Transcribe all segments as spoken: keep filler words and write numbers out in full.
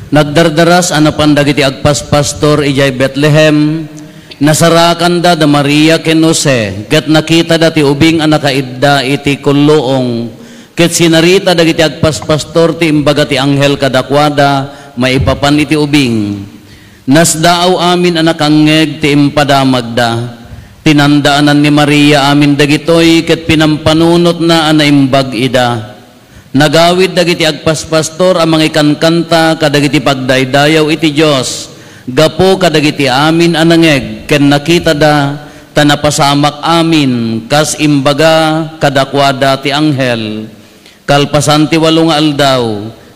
Nagdardaras a napan dagiti agpaspastor idiay Betlehem, nasarakanda da Maria ken Jose, ket nakitada ti ubing a nakaidda iti kulluong, ket sinarita dagiti agpaspastor ti imbaga ti anghel kadakuada maipapan iti ubing. Nasdaaw amin a nakangngeg ti impadamagda. Tinandaanan ni Maria amin dagitoy ket pinampanunotna a naimbag ida. Nagawid dagiti agpaspastor a mangikankanta kadagiti pagdaydayaw iti Dios gapu kadagiti amin a nangngeg ken nakitada, ta napasamak amin kas imbaga kadakuada ti anghel. Kalpasan ti walo nga aldaw,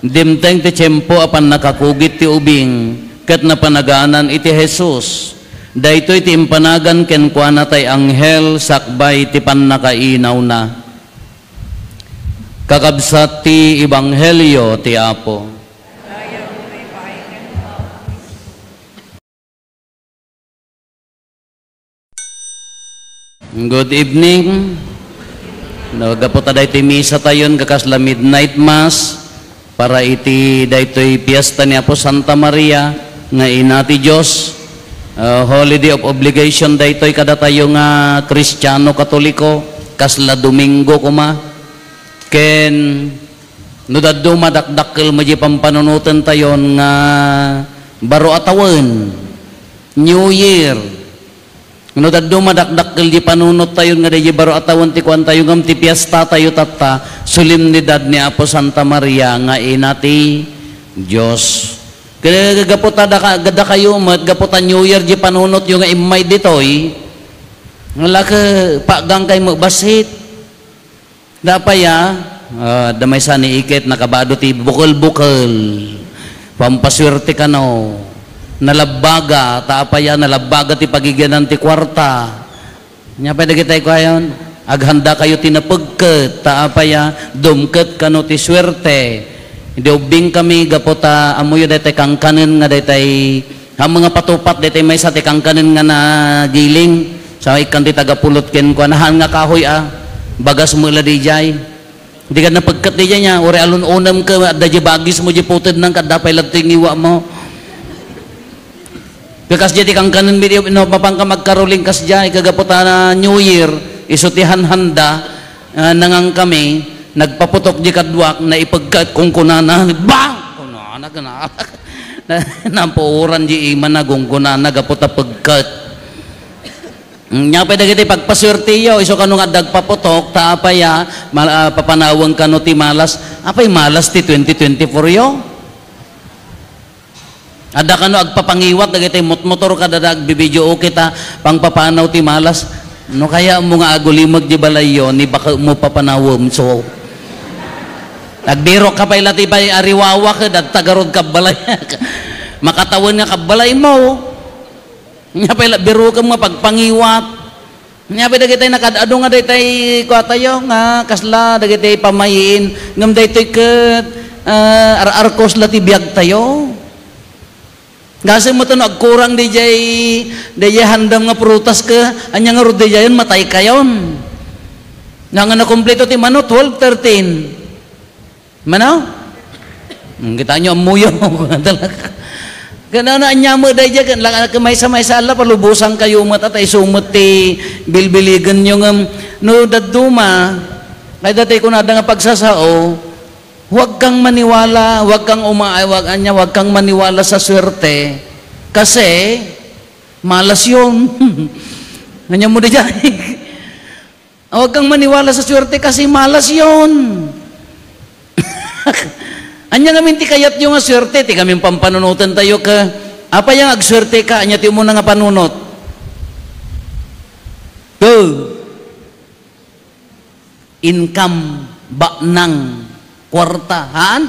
dimteng ti tiempo a pannakakugit ti ubing ket napanaganan iti Jesus. Daytoy ti impanagan kenkuana tay anghel sakbay ti pannakainawna. Kakabsat ti ebanghelio ti Apo. Good evening. No, gapu ta daytoy misa tayon kakasla midnight mass para iti daytoy fiesta ni Apo Santa Maria nga Ina ti Dios. Ah, holiday of obligation daytoy kadatayo nga Kristiano Katoliko, kasla Domingo koma. Ken no dadduma, dakdakkel met diay pampanunoten tayon nga baro a tawen, New Year. No dadduma, dakdakkel diay panunot tayon nga daydiay baro a tawen ti kuan tayo, ngem ti fiesta tayo tatta, solemnidad ni Apo Santa Maria nga Ina ti Dios. Kaya gapu ta daka-, dakayo met, gapu ta New Year diay panunotyo nga immay ditoy, nga laka pagang kay met bassit. Dapay a, ah, adda maysa ni iket, nakabado ti bukel-bukel. Pampasuerte kano. Nalabbaga, ta apay a, nalabbaga ti pagigianan ti kuarta. Nya pay dagitay kuayon, aghanda kayo ti napegket, ta apay a, dumket kano ti suerte. Idi ubbing kami, gapu ta, ammoyo daytay kangkanen nga daytay, ammom nga patupat daytay maysa ti kangkanen nga nagiling. Sa ikkan ti tagapulot kenkuana, haan nga kahoy a, bagas mo la dijay. Di ka napegket dijay nya, uray alun-unem ka, adda di bagismo di putednang, kadda pay ladtoy ngiwamo. Kakas di ti kangkanen mi di, no, mapan ka magkaruling kas di, kagapu ta New Year, isu ti hanhanda, ah, nangangkami, nagpaputok di kaduak, naipegket, kungkunana, bang! Kunana, kunana. Nampuoran di imana, gunggunana, gapu ta pegket. Mm, nya pay dagiti pagpasuertiyo, isu kano nga adda agpaputok, ta apay a, mal-, ah, papanawen kano ti malas. Apay malas ti twenty twenty-four yo? Adda kano agpapangiwat dagiti motmotor kada da agbibidio, okay ta pangpapanaw ti malas. No kayatmo nga agulimek di balayyo, ni baketmo papanawem, so. Nagbirok ka pay la ti pay ariwawa ket adda garud kabbalay. Makatawen nga kabbalaymo. Nya pay la, birukem nga pagpangiwat. Nya pay dagitay nakaad-adu nga daytay kuatayo nga kasla dagitay pamayiin, ngem daytoy ket, ah, ar-arkos la ti biagtayo. Gasem met no agkurang dijay, dijay handam nga prutas ke, anya ngarud dijayen matay kayon. Nga, nga nakumpleto ti mano, twelve, thirteen. Mano? Hmm, kita nyo, ammoyo. Talaga. Ken no, ania met daydiay, ken la-, maysa-maysa la, palubosan kayo met, at isu met ti bilbiligen nyo ngem, no dadduma, ay daytay kunada nga pagsasao, huwag kang maniwala, huwag kang uma-, ay, huwag, ania, huwag kang maniwala sa swerte, kasi malas yun. Ania mo daydiay? Huwag kang maniwala sa swerte kasi malas yon. Ania ngamin ti kayatyo nga swerte? Ti ngamin pampanunoten tayo ka, apay nga agswerte ka? Ania ti umuna nga panunot? Go. Income, baknang, kwarta, haan?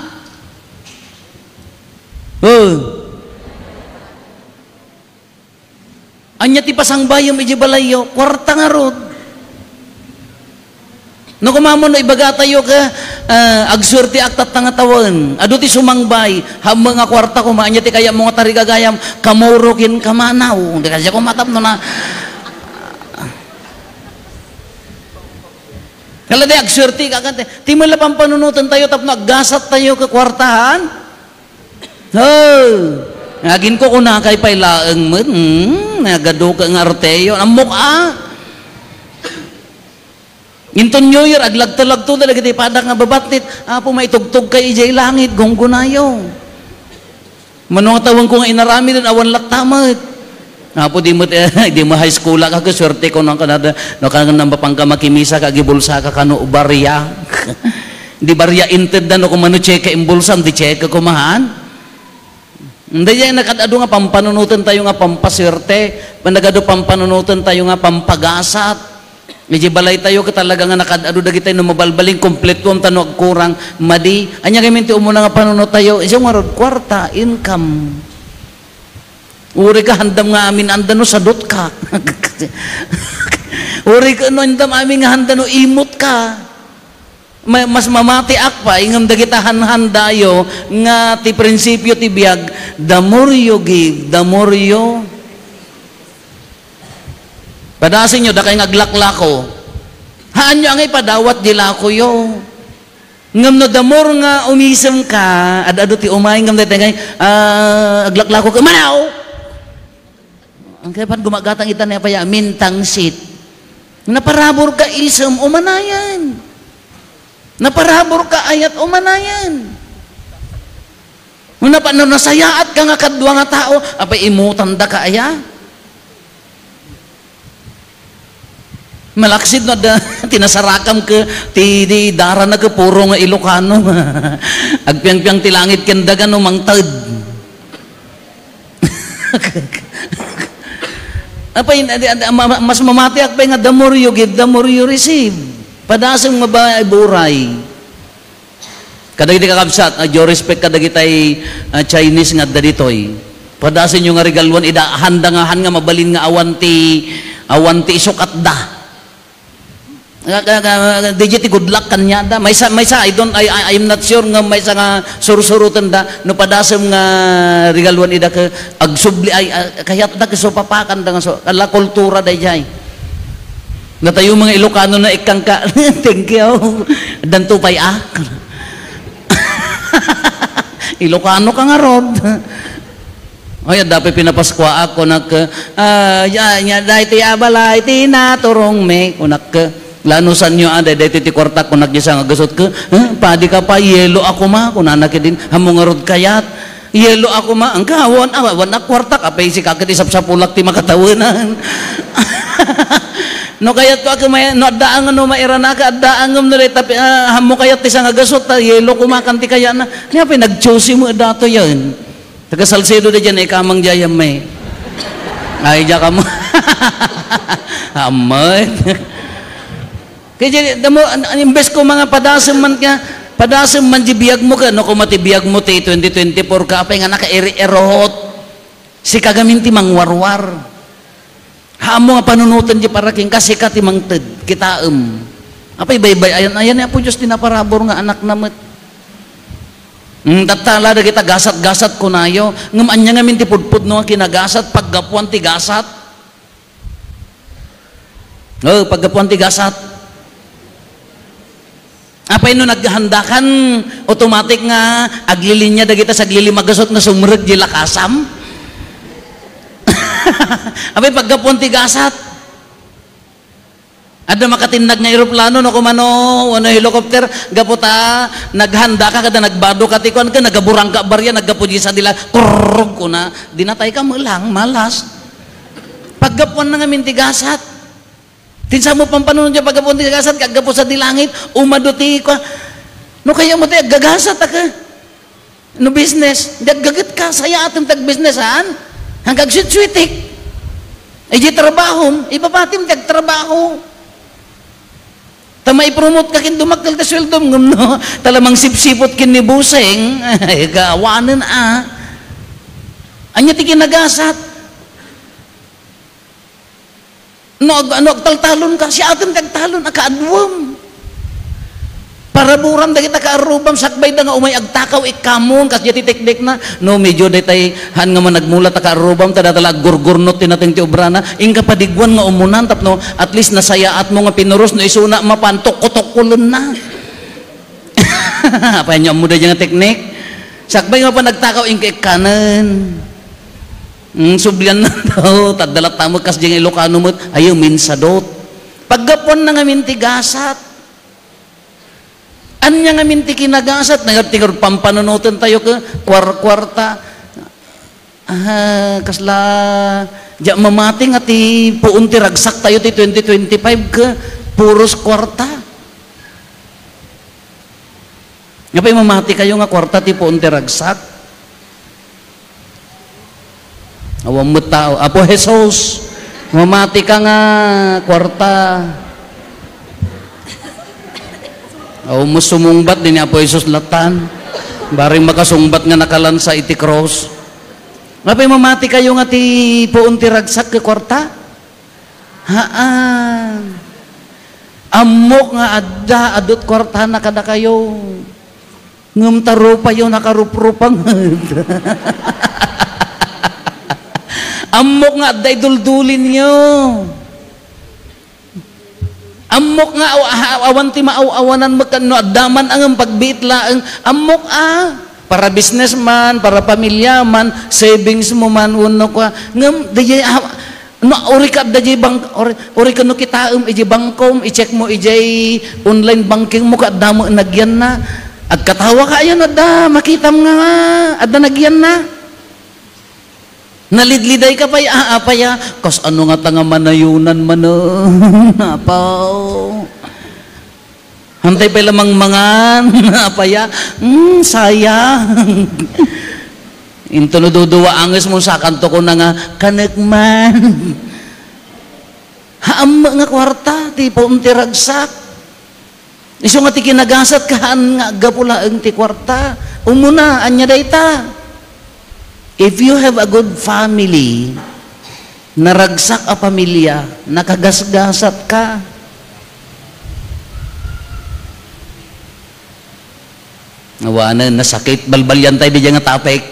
Go. Ania ti pasangbayem iti balayyo? Kwarta ngarud. No, kumamon no ibagatayo ka, ah, agsuerteak tatta nga tawen. Adu ti sumangbay, hammo nga kwarta koma, ania ti kayatmo nga tarigagayam? Kamuro ken kamanaw. Di kasiak koma tapno na. Kala di agsuertek, agante. Ti met la pampanunoten tayo tapno aggasat tayo ka kwartahan. He! Aginkukunakay pay laeng met, hmm, nagaduka nga arteyo. Ammok a. Inton New Year, aglagto-lagto da dagiti padak nga babattit. Apo, maitugtog kay idiay langit, gunggunayo. Mano nga tawenko nga inaramiden, awan latta met. Apo, di met, di mo high school ka, suerte ko nang kanada, no, kanang mapangka makimisa ka, agibulsa ka, kano barya. Di barya inted da, no, kung mano cheque in bulsam, di cheque ko mahan. Daydiay nakaad-ado nga pampanunoten tayo nga pampasuerte, nagadu pampanunoten tayo nga pampagasat. Idiay balay tayo, ket talaga nga nakaad-ado dagitay no mabalbalin, kompletuam ta no agkurang, madi. Ania ngamin ti umuna nga panunot tayo? Isu ngarud, kuarta, income. Uri ka, handam nga amin, anda no sadot ka. Uri ka, no, handam amin nga handa no imot ka. Ma-, mas mamatiak pay ngem dagita hanhandayo nga ti prinsipio ti biag, the more you give, the more you. Padasenyo, dakay nga aglaklako. Haanyo angay padawat di lakoyo. Ngem no the more nga umisem ka, ad-adu ti umay, ngem daytoy ngay, ah, aglaklako ka, manaw! Ang kaya pan gumagatang ita ni apaya, mintangsit. Naparabur ka isem, umanayan. Naparabur ka ayat, umanayan. Una pa, no nasayaat ka nga kadua nga tao, apay imutan da ka aya? Malaksid no adda tinasarakam ke ti, di darana ke puro nga Ilocano. Agpiangpiang ti langit ken daga no mangted. Apay, adi, adi, ma-, ma-, mas mamatiak pay nga the more you give, the more you receive. Padasem nga ba-, buray. Kadagiti kakabsat, ah, due respect kadagitay, ah, Chinese nga adda ditoy. Padasenyo nga regaluan, ida, handa nga han nga mabalin nga awan ti, awan ti isukatda. Nga, nga, nga, nga, di ti good luck kaniada. Maysa, maysa, I don't, I, I, I'm not sure nga maysa nga sursuruten da. No padasem nga regaluan ida ke, agsubli, ay, ah, kayat da ke so papakan da nga so, ala kultura da jay. Natayo mga Ilocano na ikkan ka, thank you. Danto pay, ah. Ilocano ka nga rod. Ay, adda pay pinapaskuaak, kunak, ah, ya, ya, daytoy a balay ti naturongmi, kunak, lanusanyo, ah, day, daytoy ti kuartak, kunak, di sa nga gasot ke, eh, padi ka pa, yelo ako ma, kunana kedin, hammo ngarud kayat, yelo ako ma, ang kawon, ah, wan a kuartak, apay sika ket isapsapulak ti makatawenan. No kayat ko, ako may, no, addaang, no, mairanaka, addaang, no, dayta, ah, hammo kayat ti sa nga gasot, ta, yelo kumakan ti kayana, niya pay nagchoose mo, dato yan. Taga Salcedo da dyan, eh, kamang jayam, eh. Ay, diya ka mo. Amen. Kaya dyan, damo, an-, an-, imbes ko mga padasem man ka, padasem man di biag mo ka, no, kung mati biag mo ti twenty twenty-four ka, apay nga nakairi-irot. Si kagamin ti mangwarwar. Haammo nga panunoten di para kenka, sika ti mangted, kitaem. Apay baybay-ayan, ayan ni Apo Dios ti naparabur nga anakna met. Mm, tattala dagita gasat-gasat kunayo, ngem ania ngamin ti pudpudno nga kinagasat, paggapuan ti gasat? Oh, paggapuan ti gasat. Apay no naghandakan, automatic nga aglilinya dagita saglilimagasot nga sumrek di lakasam? Apay paggapuan ti gasat. Adda makatinnag nga eroplano no kumano, wano helicopter, gapu ta naghanda ka kada nagbado ka ti kuan ka, nagaburang ka barya, naggapu di sa dila, kurrug kuna, dinatay ka melang, malas. Paggapuan na ngamin ti gasat. Ti insa mo pampanunoten ti paggapuan ti gasat, kaggapu sa di langit, umadu ti kua-, no kaya mo ti aggagasat, aka? No business, di aggaget ka, sayaatem ti agbusiness, haan? Hanggang agsuitsuitik. Idiay trabahom, ibabatim ti agtrabaho. Ta maipromote ka ken dumakkel ti sueldom, ngem no, ta la mangsipsipot ken ni Buseng, ay, kaawanen, ah. Ania ti kinagasat? No, ag-, no, agtaltalon ka, siatem ti agtalon, a kaaduam. Paraburam dagita kaarrubam, sakbayda nga umay agtakaw ikkamon, kasdiay ti teknikna. No, medyo daytay, haan nga managmula ta kaarrubam, ta data la aggurgurnot ti nateng ti obrana. Inka padiguan nga umunan, tapno, at least nasayaat mo nga pinuros, no isuna, mapan, tokko-tokkolen na. Apay, ania ammo daydiay nga teknik? Sakbay nga pa nagtakaw, inka ikkanen. Mm, sublian na daw, taddalat tamo kas di nga Ilocano met, ayo, minsadot. Paggapuan na ngamin ti gasat. Anya ngamin ti kinagasat, nagad ti pampanunoten tayo ke, kuar-, kuarta. Ah, kasla, diak mamati nga ti puon ti ragsak tayo ti twenty twenty-five ke, puros kuarta. Apay mamati kayo nga kuarta ti puon ti ragsak? Awan met tao. Apo Jesus, mamati ka nga kuarta. Awan mo sumungbat din ni Apo Jesus latan. Bareng makasungbat nga nakalansa iti cross. Apay mamati kayo nga ti puon ti ragsak ke kuarta? Haan. Ammok nga adda, adut kuartana kadakayo. Ngem ta rupayo nakaruprupanget. Ammok nga adda iduldulinyo. Ammok nga aw-, aw-, awan ti maaw-awanan met ken no adda man a ngem pagbiit laeng. Ammok a, para business man, para pamilya man, savings mo man, wenno kua. Ngem, dayjay, ah, no, uri ka adda jay bank, uri, uri ka no kitaem, ijay bangkom, i-check mo, ijay online banking mo, ka adda mo nagyan na. Agkatawa ka, ayan, adda, makitam nga, adda nagyan na. Nalidliday ka pay, ah, apay, ah, kas ano nga ta nga manayunan man, ah, apaw. Hantay pay lamang mangan, apay, ah, mm, sayang. Into no duduwa anges mo, sakanto ko na nga, kanek man. Haam nga kuarta, ti puon ti ragsak. Isu nga ti kinagasat haan nga aggapu laeng ti kuarta. Umuna, anya dayta? If you have a good family, naragsak a pamilya, nakagasgasat ka. Awanen, nasakit. Balbalian tayo di nga topic.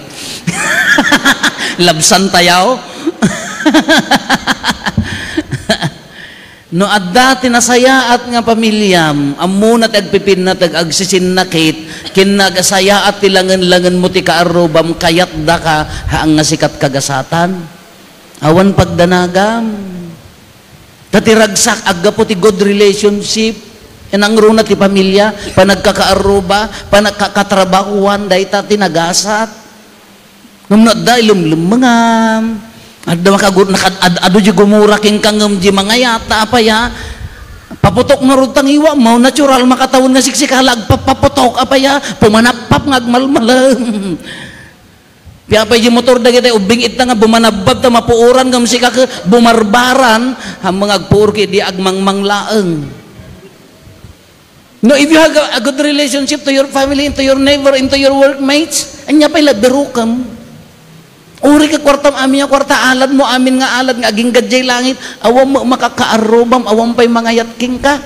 Labsan tayo. No adda ti nasayaat nga pamiliam, ammona ti agpipinnateg, agsisinnakit, ken nagasayaat ti langen-langen mo ti kaarrubam, kayatdaka, haan nga sika ti kagasatan. Awan pagdanagam. Ta ti ragsak, aggapu ti good relationship, inangruna ti pamilya, panagkakaarruba, panagkakatrabahuan, dayta ti nagasat. Ngem no adda ilumlemmengam, adda makagur-, nakad-, ad-, adu di gumura kenka ngem di mangayat, ta apaya, paputok ngarud ta ngiwam, natural makatawen nga siksikala, agpapaputok, apaya, pumanappap nga agmalmalem. Piapay di motor dagiti ubbing ita nga bumanabbab ta mapuoran ngem sika ke bumarbaran, ammong agpuor ket di agmangmang laeng. No, if you have a, a good relationship to your family, into your neighbor, into your workmates, anya pay la, birukem. Uri ka kuartam, amin nga kuarta, alad mo, amin nga alad nga agingga jay langit, awan mo makakaarrubam, awan pay mangayat kenka.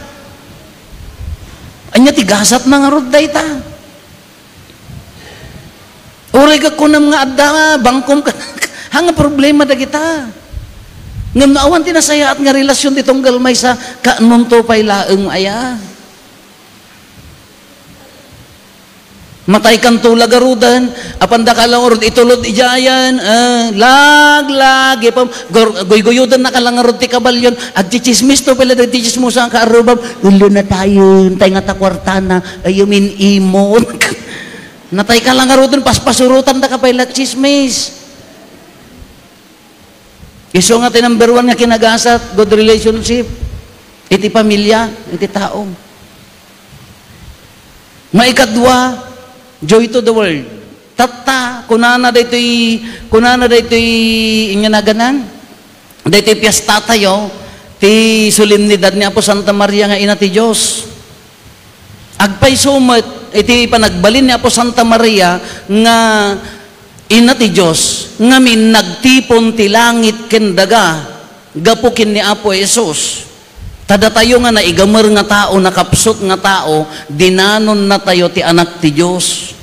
Anya ti gasat na ngarud dayta? Uray ka kunam nga adda nga bangkom ka, ha nga problema dagita. Ngem no awan ti nasayaat nga relasyon ti tunggal maysa, kaanonto pay laeng aya. Matay kanto la garuden, apanda ka lang urod itulod ijayan, eh, lag, lag, ipam, gur-, guyguyodan na ka lang urod ti kabalyon, agchichismis to pala, agchichismosan ka arubam, ulo na tayo, tay nga ta kwartana, ay, umin-imot. Natay ka lang ngaruden, paspasurutan da ka pay la chismis. Isu nga ti number one nga kinagasat, good relationship. Iti pamilya, iti tao. Maikadua, joy to the world. Tatta, kunana daytoy, kunana daytoy, inya naganan? Daytoy piesta tayo, ti solemnidad ni Apo Santa Maria nga Ina ti Dios. Agpayso met iti panagbalin ni Apo Santa Maria nga Ina ti Dios, ngamin nagtipon ti langit ken daga gapu ken ni Apo Jesus. Ta datayo nga naigamer nga tao, nakapsut nga tao, dinanonnatayo ti Anak ti Dios.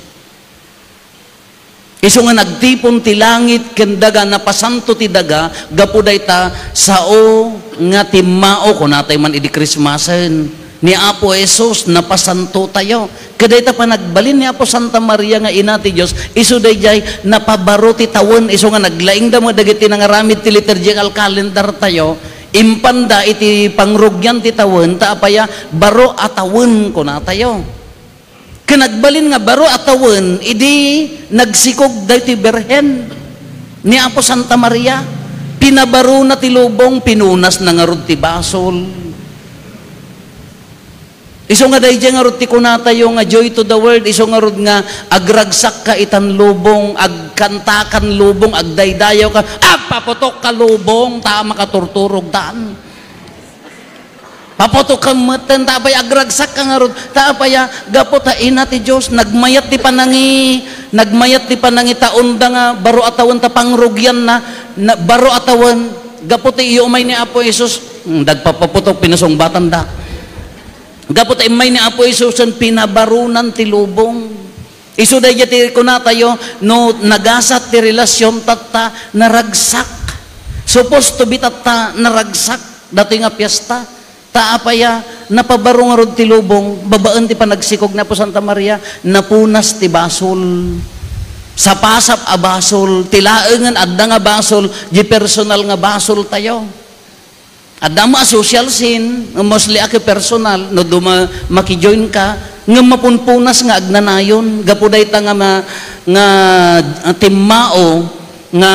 Isu nga nagtipon ti langit ken daga, napasanto ti daga, gapu dayta, sao nga timmao, kunatay man idi Krismasen. ni Apo Jesus, napasanto tayo. Ket dayta panagbalin ni Apo Santa Maria nga ina ti Dios, isu daydiay napabaro ti tawen, isu nga naglaingda met dagiti nangaramid ti liturgical calendar tayo, impanda iti pangrugian ti tawen, ta apaya, baro a tawen, kunatayo. Ket nagbalin nga baro a tawen, idi nagsikog daytoy Birhen ni Apo Santa Maria, pinabarona ti lubong, pinunasna ngarud ti basol. Isu nga daydiay ngarud ti kunatayo nga joy to the world, isu ngarud nga agragsakka itan lubong, agkantakan lubong, agdaydayawka, agpaputokka lubong, ta makaturturogtan. Paputokka metten, ta apay agragsakka ngarud, ta apaya, gapu ta ina ti Dios, nagmayat ti panangi-, nagmayat ti panangitaonda nga baro a tawen ta pangrugianna, na, baro a tawen, gapu ti iyo umay ni Apo Jesus, hmm, dagpapaputok, pinasungbatanda. Gapu ta immay ni Apo Jesus, pinabaronan ti lubong. Isu daydiay ti kunatayo, no nagasat ti relasion tatta, naragsak. Supposed to be tatta, naragsak. Datoy nga piesta. Ta apaya, napabaro ngarud ti lubong, babaen ti panagsikog ni Apo Santa Maria, napunas ti basol. Sapasap a basol, ti laengen adda nga basol, di personal nga basol tayo. Adda met a social sin, mostly a personal, no duma-, makijoin ka, ngem mapunpunas nga agnanayon, gapu dayta nga ma-, nga, ah, timmao, nga,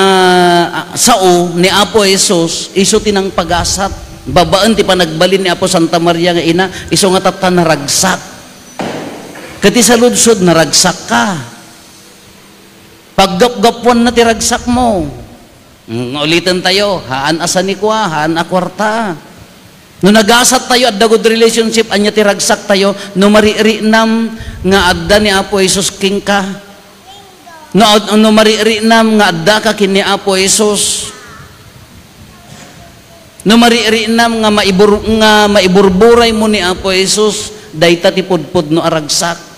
ah, sao ni Apo Jesus, isu ti nangpagasat. Babaen ti panagbalin ni Apo Santa Maria nga ina, isu nga tatta naragsak. Ket ti saludsod, naragsak ka. Paggapgapuanna ti ragsak mo. Mm, uliten tayo, haan a sanikua, haan a kuarta. No nagasat tayo, adda good relationship, ania ti ragsak tayo, no mariknam nga adda ni Apo Jesus kenka. No, no mariknam nga adda ka ken ni Apo Jesus. No mariknam nga maibur-, nga maiburburay mo ni Apo Jesus, dayta ti pudpudno a ragsak.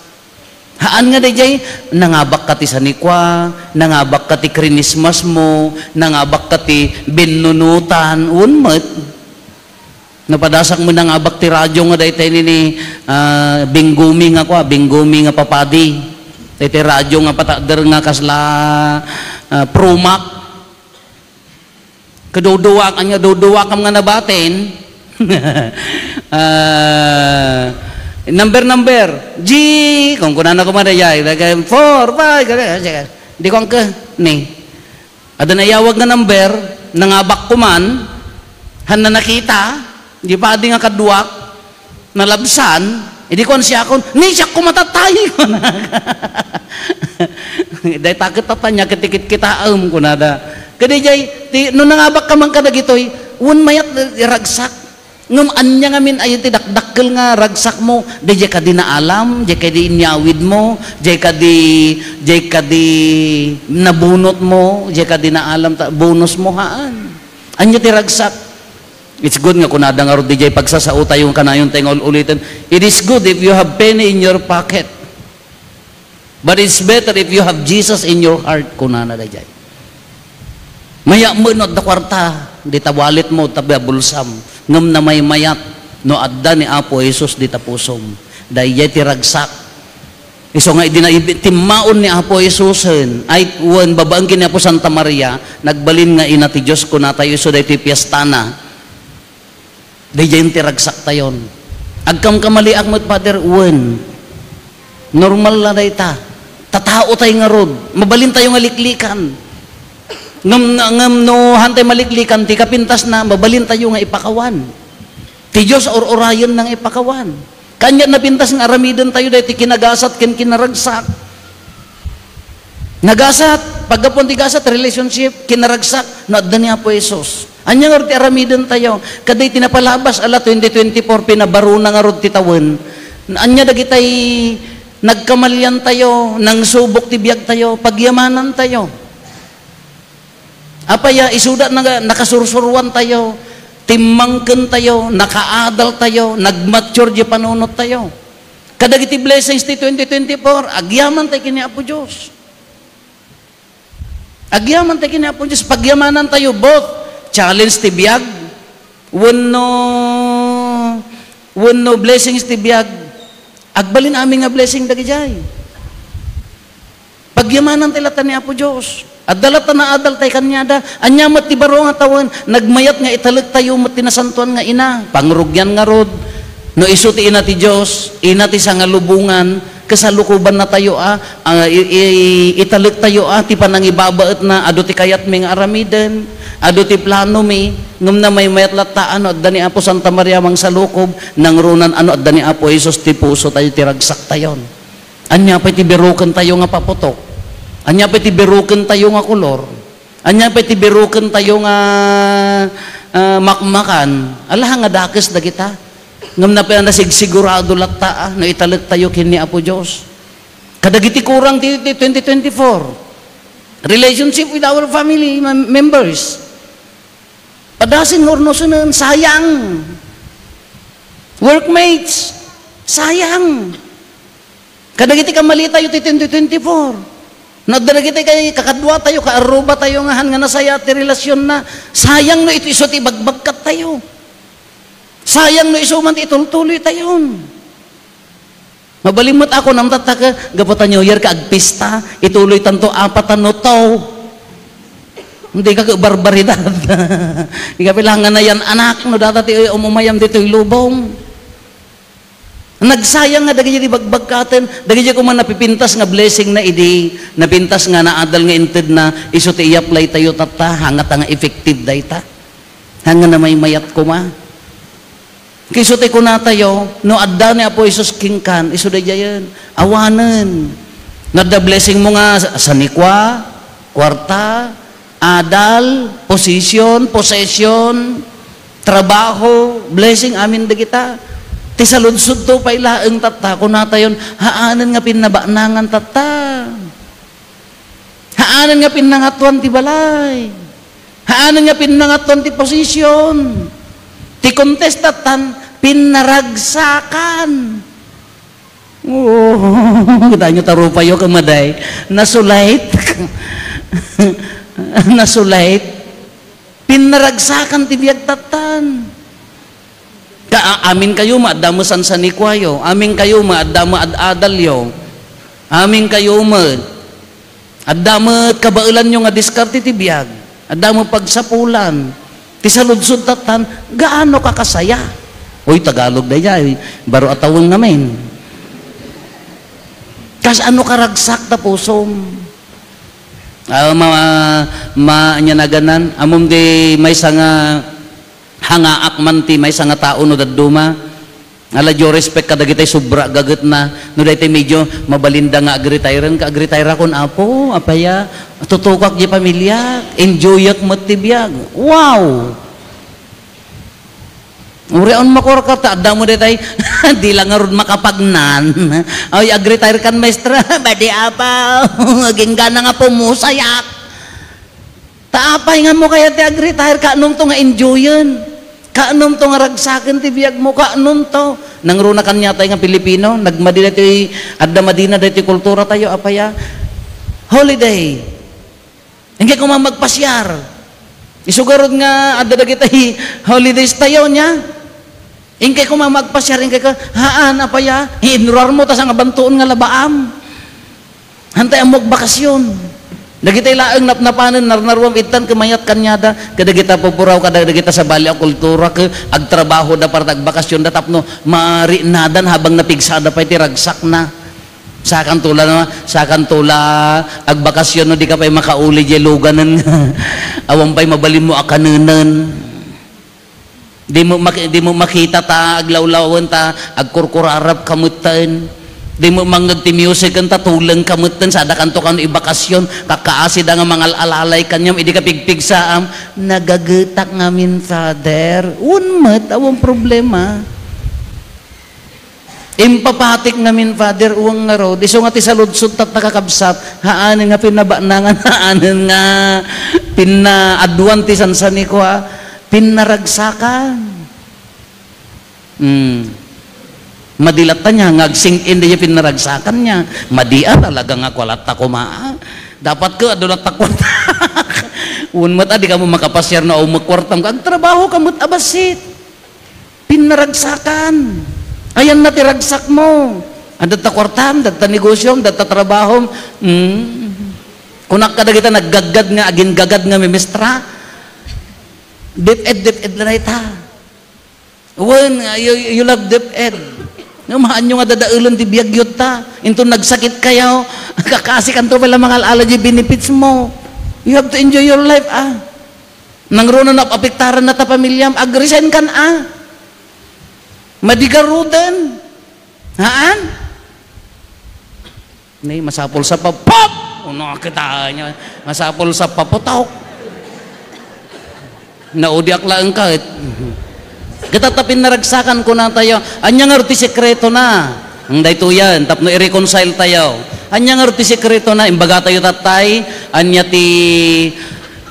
Haan nga daydiay, nangabak ka ti sanikua, nangabak ka ti krinismas mo, nangabak ka ti binnunutan, wen met. Napadasakmo nangabak ti radio nga dayta nini, ah, Binggomi nga kua, Binggomi nga papadi. Dayta radio nga patakder nga kasla, ah, Promax. Kaduduwak, anya duduwakam nga nabatin. Ah, number, number. G, kung kunana ko man, ay, like, four, five, gani, gani, gani. Di ko ang ke, ni. Ada nayawag nga number, nangabak ko man, han na nakita, di pa adi nga kaduwak, nalabsan, idi kuan siya akon, "Ni, siak ko matatay," kunana. "Dayta ket tatanya ket ti kitkitaem," kunada. Kadi jay, ti, no nangabak ka man kadagitoy, wen mayat iragsak. Ngem ania ngamin ayan ti dakdakkel nga ragsak mo? Di jay kadi naalam, jay kadi inyawid mo, jay kadi, jay kadi nabunot mo, jay kadi naalam ta, bonus mo haan. Ania ti ragsak? It's good nga kunada ngarud, di jay pagsasao tayo, kanayon tayo nga ul-uliten. It is good if you have penny in your pocket. But it's better if you have Jesus in your heart, kunana dayjay. Mayat met no adda kuarta, dita wallet mo, tabi a bulsam. Ngem namaymayat no adda ni Apo Jesus dita pusom. Dayjay ti ragsak. Isu nga idi na-, timmaon ni Apo Jesusen, ay, wen, babaen ken ni Apo Santa Maria, nagbalin nga ina ti Dios, kunatayo isu daytoy piestana. Dayjay ti ragsak tayon. Agkamkamaliak met, Father, wen. Normal la dayta. Tatao tay ngarud. Mabalin tayo nga liklikan. Ngem, ngem no han tay maliklikan, ti kapintasna, mabalin tayo nga ipakawan. Ti Dios, ur-urayenna nga ipakawan. Kaniat napintas nga aramiden tayo daytoy kinagasat ken kinaragsak. Nagasat, paggapuan ti gasat, relationship, kinaragsak, no adda ni Apo Jesus. Ania ngarud ti aramiden tayo? Kadi ti napalabas a la twenty twenty-four, pinabarona ngarud ti tawen. Ania dagitay nagkamalian tayo, nangsubok ti biag tayo, pagyamanan tayo. Apay a, isuda nga nakasursuruan tayo, timmangken tayo, nakaadal tayo, nagmature di panunot tayo. Kadagiti blessings ti twenty twenty-four, agyaman tayo ken ni Apo Dios. Agyaman tayo ken ni Apo Dios, pagyamanan tayo, both challenge ti biag, wenno Wenno blessings ti biag, agbalin amin nga blessing dagidiay. Pagyamanan ti latta ni Apo Dios. Adda latta naadal tay kaniada. Ania met ti baro nga tawen, nagmayat nga italektayo met ti nasantoan nga ina. Pangrugian ngarud, no isu ti ina ti Dios, ina ti sangalubongan, kasalukobannatayo a, a, i-, i-, italektayo a ti panangibabaetna, adu ti kayatmi nga aramiden, adu ti planomi, ngem namaymayat latta a no adda ni Apo Santa Maria mangsalukob, nangrunan a no adda ni Apo Jesus ti pusotayo, ti ragsaktayon. Ania pay ti birukentayo nga paputok? Ania pay ti birukentayo nga kolor? Ania pay ti birukentayo nga, ah, makmakan? Ala nga dakes dagita. Ngem napay a nasigsigurado latta, ah, no italektayo ken ni Apo Dios. Kadagiti kurang ti, ti twenty twenty-four, relationship with our family mem-, members. Padasen nga urnosenen, sayang. Workmates, sayang. Kadagiti kamalitayo ti twenty twenty-four. No adda dagiti kay kakaduatayo, kaarrubatayo nga han nga nasaya ti relasionna, sayang no ito isu ti ibagbagkattayo. Sayang no isu man ti itultuloytayon. Mabalin met a kunam tatta ket gapu ta New Year ka agpista, ituloytanto apat a no to. Hindi ka ket barbaridad. Ikaw bilang nga nayan anak, no data ti um-umayam ditoy lubong. Nagsayang nga dagiti bagbagkaten, dagiti koma napipintas nga blessing na idi, napintas nga naadal nga intedna, isu ti i-apply tayo tatta, hangata nga effective dayta. Hanga namaymayat koma. Isu ti kunatayo, no adda ni Apo Jesus kenkan, isu daydiayen, awanen. No adda blessing mo nga sa-, sanikua, kuarta, adal, position, possession, trabaho, blessing amin dagita. Ti saludsodto pay laeng tatta, kunatayon, haanen nga pinnabanangan tatta. Haanen nga pinnangatoan ti balay. Haanen nga pinnangatoan ti position. Ti contestant, pinnaragsakan. Oo, kita nyo tarupayo, kamaday. Nasulait. Nasulait. Pinnaragsakan ti biag tattan. Ka-, a-, amin kayo, maadda met sansanikuayo. Amin kayo, maadda met ad-adalyo. Amin kayo, met. Adda met kabaelanyo nga diskarte ti biag. Adda met pagsapulan. Ti saludsod tattan, gaano ka kasaya? Uy, Tagalog daydiay, baro a tawen ngamin. Kasano ka ragsak ta pusom? Ah, ma-, ma-, ania naganan? Ammom di maysa nga hangaak man ti maysa nga tao no dadduma. Ala, due respect kadagitay sobra gagetna. No daytoy medyo mabalinda nga agretiren ka, agretirakon, Apo, apaya, tutukak di pamiliak, enjoyak met ti biag. Wow! Uriaon mo, korka, ta adda mo daytay, di lang ngarud makapagnan. Ay, agretire kan, maestra, badi, Apo, agingga na nga pumusayak. Ta apay nga mo kaya ti agretire, kaanonto nga enjoyen? Kaanonto nga ragsaken ti biag mo? Kaanonto? Nangruna kaniatay nga Pilipino, nagmadi daytoy, adda madina daytoy kultura tayo, apaya? Holiday. Inkay koma magpasiar. Isu garud nga adda dagiti holidays tayo, nia? Inkay koma magpasiar, inkay ka, haan, apaya? Inruar mo, ta saan nga bantuon nga labaam. Hantay ammok bakasyon. Dagitay laeng napnapanen, narnaruam, ittan, kemayat kaniada, kadagita pupuraw, kadagita sabali a kultura, ke agtrabahoda para ta agbakasyonda tapno marinadan habang napigsada pay ti ragsakna. Sakanto la, no? Sakanto la agbakasyon no di ka pay makauli diay luganen. Awan pay mabalin mo a kanenen. Di mo mak-, di mo makita ta aglawlawen ta agkurkurarap ka metten. Di mo mangngeg ti music ta tuleng ka metten, sada kanto kano ibakasyon, kakkaasida nga mangal-alalay kaniam, idi ka pigpigsaam, nagagetak ngamin, Father. Wen met, awan problema. Impapatik ngamin, Father, uwang ngarud. Isu nga ti saludsod tatta, kakabsat, haanen nga pinnabanangan, haanen nga pinnaaduan ti sansanikua, pinnaragsakan. Hmm. Madi latta nia nga agsing-in daydiay pinnaragsakan nia. Madi a talaga nga kua latta koma. Dapat ket adu latta kuarta. Wen met a di kamo makapasiar no awan met kuartam. Agtrabaho ka met a bassit. naragsakan. Ayanna ti ragsakmo. Adda ta kuartam, adda ta negosiom, adda ta trabahom. Hmm. Kunak kadagita naggaggad nga, aginggagad nga mimestra. DepEd, DepEd la dayta. Wen, you, you love DepEd. Ngem haanyo nga dadaelen ti biagyo ta. Inton nagsakit kayo, kakasikanto pala mangal-ala di benefits mo. You have to enjoy your life, ah. Nangruna na apektaran na ta pamilyam, agresign kan, ah. Madigaruden. Haan? Ni, masapul sa pa-, pop! Uno, kita niya. Masapul sa paputok. Naudiak laeng kahit. Kita tapin naragsakan ko na tayo. Anya nga ti sekreto na? Ang daytoyan, tapno i-reconcile tayo. Anya nga ti sekreto na? Imbaga tayo tatay, anya ti,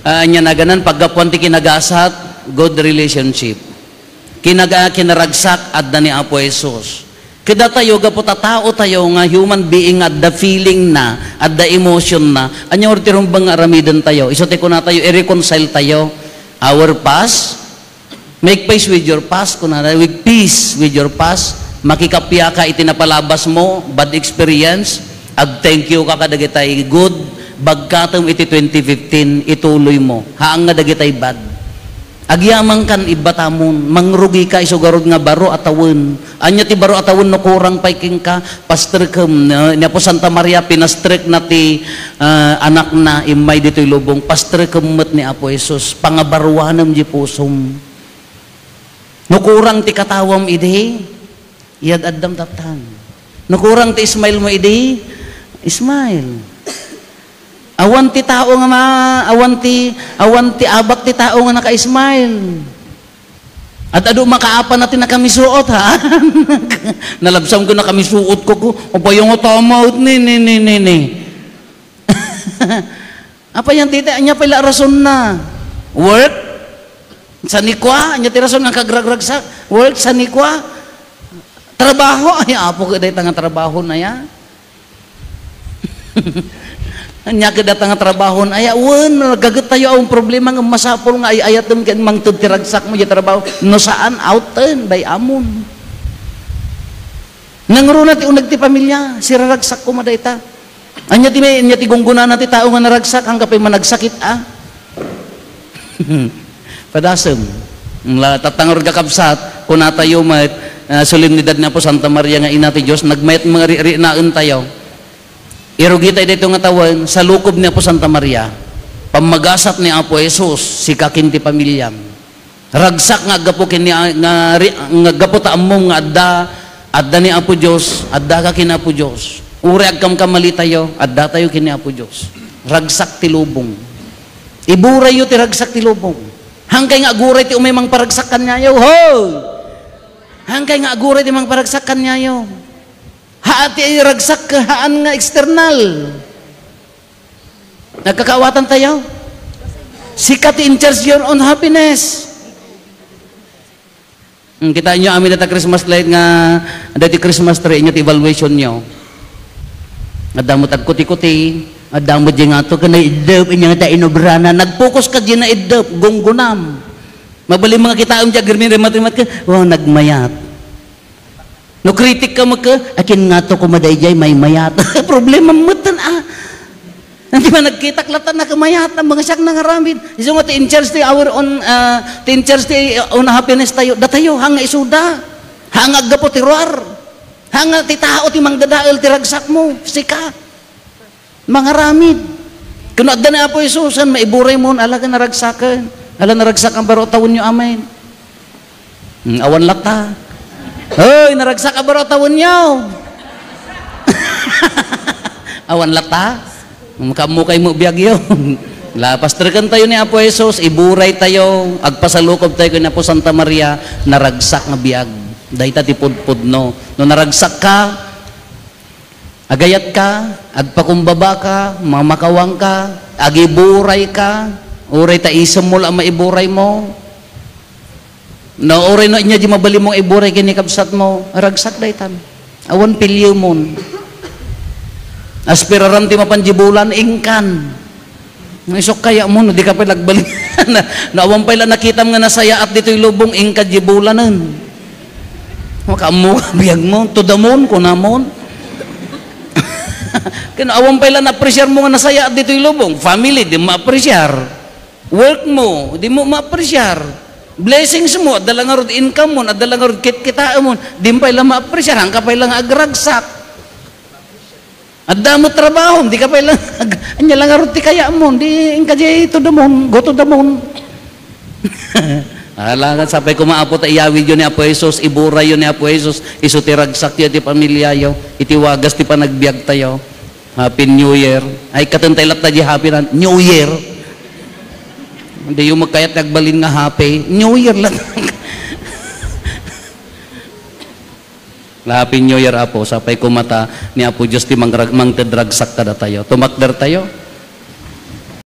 ah, anya naganan, paggapuan ti kinagasat, good relationship. Kinaga-, kinaragsak, adda ni Apo Jesus. Kadatayo, gapu ta tao tayo nga human being nga adda feeling na, adda emotion na, anya ti rumbeng nga aramiden tayo? Isu ti kuna tayo, i-reconcile tayo. Our past, make peace with your past, kuna tayo, with peace with your past. Makikappia ka iti napalabas mo, bad experience, ag-thank you ka kadagitay good, bagkatem iti twenty fifteen, ituloy mo. Haang nga dagitay bad. Agyamang kan ibbatamon, mangrugi ka isu garud nga baro a tawen. Anya ti baro a tawen no kurang pay kenka, pastrekem, eh, ni Apo Santa Maria, pinastrek na ti, ah, anakna, immay ditoy lubong, pastrekem met ni Apo Jesus, pangabaruanem di pusom. No kurang ti katawam idi, iyad-addam taptan. No kurang ti smile mo idi, smile. Awan ti tao nga ma-, awan ti, awan ti abak ti tao nga naka-smile. Ad-adu makaapa na ti nakamisuot, ha? Nalabsam ko nakamisuot ko, ko. Apay nga tama, ni, ni, ni, ni, ni. Apay yan, tita, anya pay la rason na? Work? Sanikua? Anya ti rason nga kagragragsak? Work, sanikua? Trabaho? Ay, apo, dayta nga trabaho na ya. Anya kadata nga trabaho na ya. Wen, nagaget tayo ang problema nga masapol nga ay-ayatem ken mangted ti ragsak mo di trabaho. No saan, out ten, day amon. Nangruna ti uneg ti pamilya, siraragsak koma dayta. Anya ti may, anya ti gunggunana ti tao nga naragsak, angga pay managsakit, ah? Padasem. La, tatta ngarud, kakabsat, kuna tayo met, ah, solemnidad ni Apo Santa Maria nga Ina ti Dios, nagmayat nga ri-, rinaen tayo. Irugi tayo dito nga tawen, sa lukob ni Apo Santa Maria, pamagasat ni Apo Jesus, sika ken ti pamiliam. Ragsak nga aggapu ken ni, nga ri-, nga aggapu ta ammom nga adda, adda ni Apo Dios, adda ka ken Apo Dios. Uray agkamkamali tayo, adda tayo ken ni Apo Dios. Ragsak ti lubong. Iburayo ti ragsak ti lubong. Hangkay nga aguray ti umay mangparagsak kaniayo. Hoy! Hangkay nga aguray ti mangparagsak kaniayo. Haan ti ragsak, haan nga external. Nagkakaawatan tayo? Sika ti in charge your own happiness. Hmm, kita nyo, amin data Christmas light nga, dati Christmas tree, inyo ti evaluation nyo. Adda mo tagkuti-kuti, adda mo di nga to, kanay idep, inya nga ta inobrana. Nag-focus ka di na idep, gunggunam. Mabalin mga kitaem di agrimin, rimat-rimat ka, wow, nagmayat. No kritik ka, magka, "Akin nga to, kumadayjay, maymayat." Problema metten, ah. Di ba, nagkitak latan na kamayat ang mga siyak nangaramid. Isu nga ti in charge ti our own, ah, ti in charge ti own happiness tayo. Datayo, hanga isuda. Hanga aggapu ti ruar. Hanga ti tao ti mangdadael ti ragsak mo. Sika. Mangaramid. Kuno adda ni Apo Jesus, "San maiburay mon, ala nga naragsaken. Ala naragsak ang baro tawenyo, amen." Hmm, awan latta. Hoy, naragsak ang baro tawenyo. Awan latta. Makammukay mo biagyo. La, pastreken tayo ni Apo Jesus, iburay tayo, agpasalukob tayo ken Apo Santa Maria, naragsak nga biag. Dayta ti pudpudno. No naragsak ka, agayat ka, agpakumbaba ka, mamakawang ka, agiburay ka, uray ta isem mo la maiburay mo. No, uray no, inya di mabalin mong iburay ken ni kabsat mo, ragsak daytan. Awan piliyemon. Aspiraram ti mapan di bulan, ingkan. Isok kaya mo, no, di ka pay nagbalin. No, awan pay la nakitam nga nasayaat ditoy lubong, ingka di bulanen. Makaammo ka biag mo, to the moon, kunamon. Kano, awan pay la na-appreciate mo nga nasayaat ditoy lubong. Family, di mo ma-appreciate. Work mo, di mo ma-appreciate. Blessings mo, adda la ngarud income mo, adda la ngarud kitkitaem mo, di mo pay la ma-appreciate, hangka pay la nga agragsak. Adda mo trabaho, di ka pay la, anya la ngarud ti kayat mo, di inka di to the moon, go to the moon. Alangan, sapay koma, Apo, ta iyawidyo ni Apo Jesus, iburayyo ni Apo Jesus, isu ti ragsakyo, ti pamilyayo, iti wagas ti panagbiagtayo. Happy New Year. Ay, katentay latta di happy na, New Year. Hindi yung magkayat nagbalin nga happy. New Year lang. Happy New Year, Apo. Sapay koma ta ni Apo Diyos ti mangrag-, mangtedragsak kadatayo. Tumakder tayo.